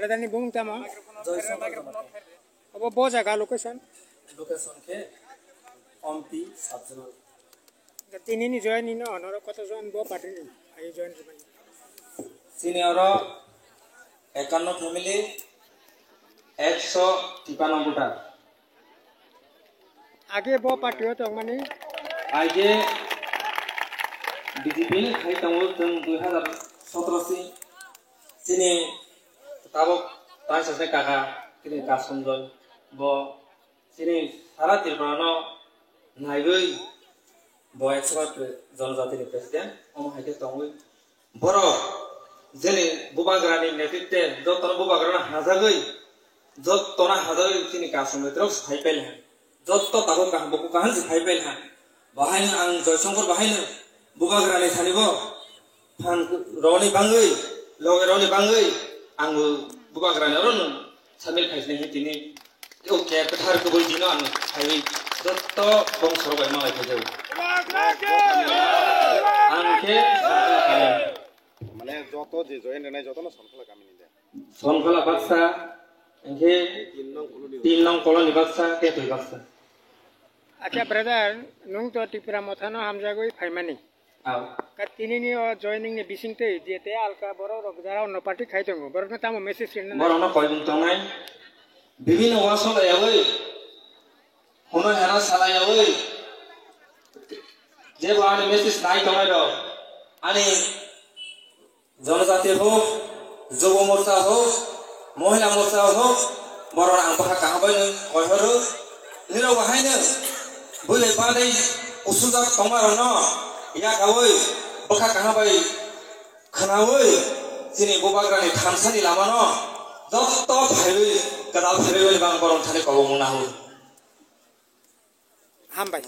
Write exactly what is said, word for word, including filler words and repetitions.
Brother ni bung tamo? Joy Shankar Jamatia. Obo bo jaga location? Location khe Ompi sub-zonal. Tini ni join ni no honoro koto jon bo party ni? Ayo join ni. Chini oro ekanno family, ekso tipano voter. Age bo party o tongmani? Age B J P khai tongo chwng dui hazar sotro si. Chini tabuk taisa se kaka chini Kasum Joy, bo chini sara Tripura no naiwi bo ekso bar pre-, jonojati ni president, omo hai khe tongwi borok jeni bubagra ni netritwe jotono bubagra no hajagwi, jotono hajagwi chini Kasum Joy rok phai pailha. Jotto tabuk kaham, buku kaham se phai pailha. Bahaino ang Joy Shankar bahaino bubagra ni thani bo phan roni bangwi, loge roni bangwi ang bubagra ni oro no samil khai sini tini. O ke kwthar kubui dino ang phaiwi jotto bongso rok bai malai phai jago. Ang khe Sonkhola kami. Mane joto je join rwnai jotono Sonkhola kami ni de. Sonkhola baksa, hingkhe tin nong colony baksa, Tetwi baksa. Acha brother, nwng to Tipra Mothano hamjagwi phaimani. Aw. Ka tinini o joining ni bisingtwi jete alka borok rok jara onno party khai tongo, borokno tamo message rina? Borokno koimung tongnai, bibinno wasol yawi, hono hera sala yawi, jebo ani message nai tongnai rok, ani Jonojati hok, Jubo Morcha hok, Mohila Morcha hok, borok ang bwkha kaham bai no koihoro. Nirok bahai no bwlai badai usuljak tongma rok no yakawi bwkha kaham bai khwnawi chini bubagra ni thansa ni lama no jotto phaiwi kwtal phaiwi bang borok thani kobong mung nahu. Hambai.